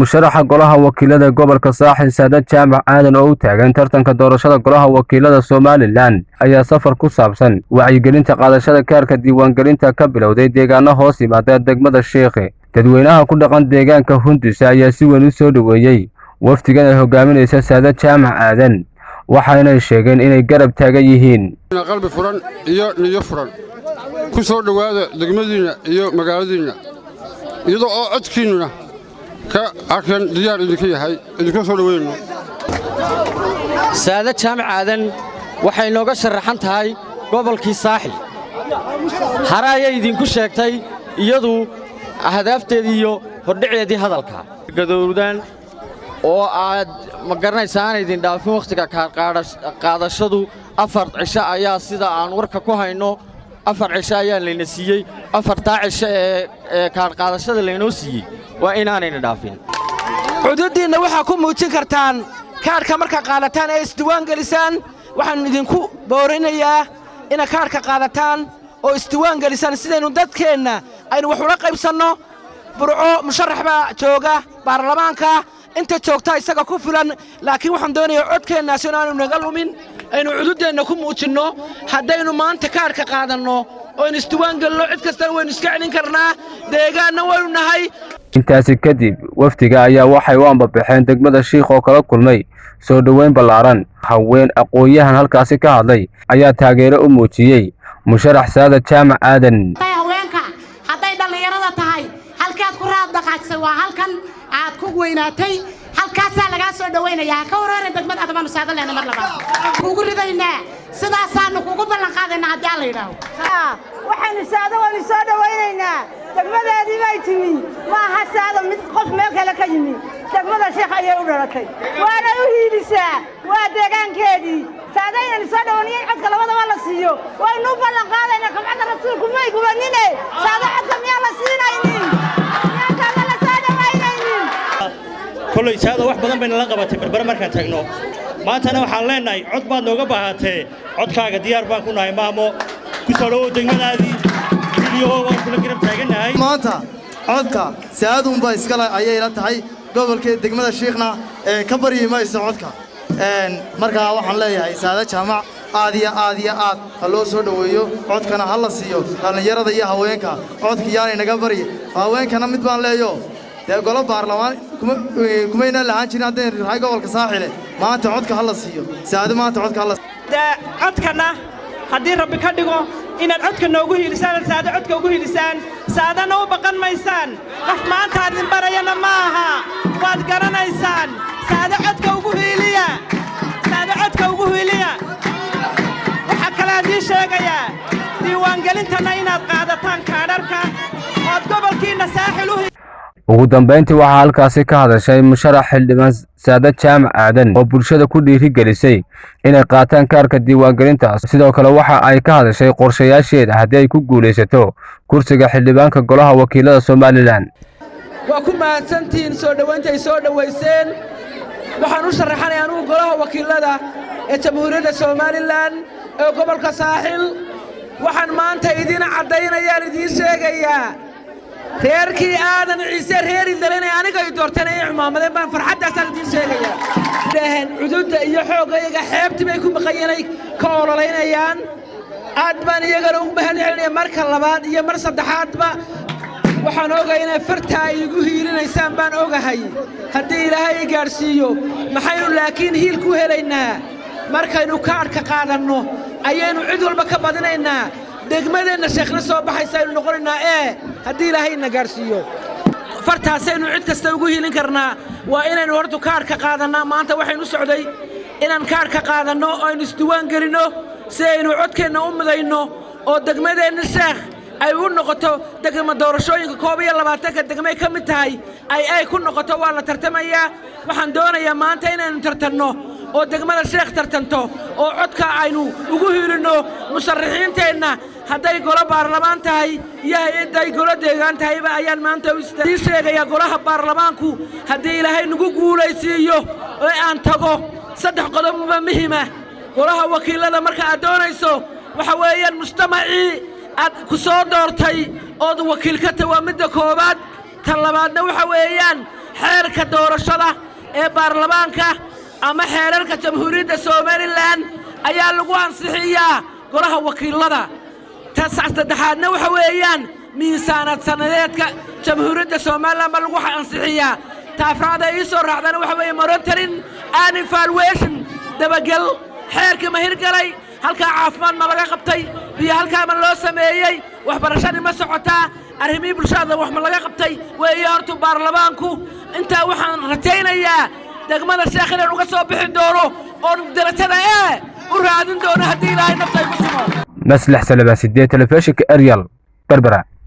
Musharaxa golaha wakiilada gobolka Saaxil, Saada Jaamac Aadan, oo u taagan tartanka doorashada golaha wakiilada Somaliland, ayaa safar ku saabsan wacyigelinta qaadashada kaarka diiwaangelinta ka bilowday deegaano hoos yimaada degmada Sheekhi. Dadweynaha ku dhaqan deegaanka Hunduse ayaa si weyn u soo dhoweeyey wafdigan ay hogaaminaysa Saada Jaamac Aadan, waxaanay sheegeen inay garab taagan yihiin. Qalbi furan iyo niyo furan ku soo dhowaada degmadiinna iyo magaaladiinna, iyadoo oo codkiinnuna ka halkan diyaar idinka yahay, idinka soo dhoweynno. Saada Jaamac Aadan waxay nooga sharaxan tahay gobolkii Saaxil. Hare ayay idinku sheegtay iyadu ahdaafteedii iyo hordhaceedii hadalka. Gadowdaan oo aad ma garanaysaa aan idin dhaafin wakhtiga kaarqaadashadu. 4 cisho ayaa, sida aan warka ku hayno, 4 cisho ayaa layna siiyey. 4-taa cisho ee kaarqaadashada laynoo siiyey waa inaanayna dhaafin. Cududdiinna waxaa ku muujin kartaan kaadhka markaa qaadataan ee isdiiwaan gelisaan. Waxaannu idinku boorinayaa inaad kaadhka qaadataan oo isdiiwaan gelisaan, sidaynu dadkeenna aynu wax ula qaybsanno. Burco musharax baa jooga baarlamaanka, inta joogta isaga ku filan, laakiin waxaan doonayaa codkeennaas inaanu naga lumin, aynu cududdeenna ku muujinno. Haddaynu maanta kaadhka qaadanno oo aynu isdiiwaan gelinno, cid kastana waynu iska celin karnaa, deegaanna waynu nahay. Intaasi kadib, wafdiga ayaa waxay u ambabaxeen degmada Shiikh oo kala kulmay soo dhoweyn ballaaran. Haween, aqoon-yahan halkaasi ka hadlay ayaa taageero u muujiyey musharax Saada Jaamac Aadan. Haweenka hadday dhallinyarada tahay, halkaad ku raad dhaqaajisay waa halkan aad ku weynaatay, halkaasaa lagaa soo dhawaynayaa. Ha ka wareerin degmada adabaanu saada lehna, mar labaad kugu ridaynaa, sidaasaanu kugu ballan qaadaynaa haddii Alla yidhaaho. Waxaanu Saado waanu soo dhawaynaynaa. Degmadaadii bay timi. Ma aha Saado mid qof meel kale ka yimi. Degmada Sheekh ayay u dhalatay, waana u hiilisaa, waa deegaankeedii. Saado inaynu soo dhawaniyo in codka labadaba la siiyo waynu u ballan qaadaynaa. Kabcadda Rasuulku may gubanine, Saado codka miyaan la siinaynin? Miyaan Saado la soo dhawaynaynin? Kolley Saada wax badan bayna la qabatay Berbere markaan tagno. Maantana waxaan leenahay, cod baad nooga baahatee, codkaaga diyaar baan ku nahay. Maamo, ku soo dhowow degmadaadii, video waan kula garab taagannahay. Maanta codka Saaduunbaa iskale ayay la tahay. Gobolkee degmada Shiikhna ee ka baryi mayso codka. Markaa waxaan leeyahay, Saada Jaamac aad iyo aad iyo aad ha loo soo dhoweeyo, codkana ha la siiyo. Dhallinyarada iyo haweenka codka yaanay naga baryi. Haweenkana mid baan leeyo, dee golo baarlamaan kumaynaan lahaan jirin haddaynu rahay gobolka Saaxile. Maanta codka ha la siiyo Saado, maanta codka ha la Codkana haddii Rabbi ka dhigo inaad codka noogu hiilisaan, Saado codka ugu hiilisaan. Saadana u baqan maysaan, qof maanta aad idin barayana ma aha, waad garanaysaan. Saado codka ugu hiiliya, Saado codka ugu hiiliya. Waxaa kale aan idiin sheegayaa diiwaangelintanna inaad qaadataan kaadharka ood gobolkiinna Saaxil u Ugu dambayntii, waxaa halkaasi ka hadashay musharax xildhibaan Saada Jaamac Aadan oo bulshada ku dhiirigelisay inay qaataan kaarka diiwaangelinta. Sidoo kale waxa ay ka hadashay qorshayaasheeda haddii ay ku guulaysato kursiga xildhibaanka golaha wakiilada Somaliland. Waa ku mahadsantihiin soo dhowaynta ay soo dhowayseen. Waxaan u sharaxanay anugu golaha wakiilada ee Jamhuuriyadda Somaliland ee gobolka Saaxil. Waxaan maanta idiin caddaynayaan, idiin sheegayaa, reerkii Aadan Ciise, reer Ildalanay aniga ay doorteen, ay cumaamadeen baan farxaddaasaan idiin sheegayaa. Dhaheen cududda iyo xooggayaga xeebtii bay ku maqanyeenay ka ololaynayaan. Aad baan iyagana ugu mahad celinaya marka labaad iyo mar saddexaadba. Waxaan ogahay inay fartaa iigu hiilinaysaan baan ogahay haddii Ilaahay i gaadhsiiyo. Maxaynu laakiin hiil ku helaynaa? Markaynu kaadhka qaadanno ayaynu cid walba ka badinaynaa, degmadeenna Sheekhna soo baxaysa aynu noqonaynaa haddii Ilaahay ina gaadhsiiyo. Fartaasaynu cid kasta ugu hiilin karnaa. Waa inaynu hortu kaadhka qaadannaa. Maanta waxaynu u socday inaan kaadhka qaadanno oo aynu isdiiwaan gelinno, si aynu codkeenna u midayno oo degmadeenna Sheekh ay u noqoto degma doorashooyinka 21-ka degmay ka mid tahay ay ku noqoto. Waa la tartamayaa. Waxaan doonayaa maanta inaynu tartanno oo degmada Sheekh tartanto oo codka aynu ugu hiilinno musharaxiinteenna, hadday golo baarlamaan tahay iyo hay-adday golo deegaan tahayba. Ayaan maanta ii sheegayaa golaha baarlamaanku haddii Ilaahay nagu guulaysiiyo ee aan tago, saddex qodobba muhima. Golaha wakiilada marka aad doonayso, waxa weeyaan mujtamacii aad ku soo doortay ood wakiil ka tahay, waa midda koowaad. Tan labaadna waxa weeyaan Xeerka doorashada ee baarlamaanka ama xeerarka Jamhuuriyadda Somaliland ayaa lagu ansixiyaa golaha wakiilada. Ta saddexaadna waxa weeyaan miisaanad sanadeedka Jamhuuriyadda Somaliland baa lagu ansixiyaa. Ta afraad ee ii soo raacdana waxa weeye monitoring and evaluation, dabagel. Xeerkii ma hirgalay? Halkaa caafimaad ma laga qabtay? Biyo halkaa ma loo sameeyey? Waxbarashadii ma socotaa? Arrimihii bulshada wax ma laga qabtay? Weeye hortu baarlamaanku intaa. Waxaan rajaynayaa degmada Sheekh inaan uga soo bixi doono oon darajada ee u raadin doono, haddii Ilaahay nafta ay ku simo. Maslax Salabaan Sideed, telefishinka Eryal, Berbera.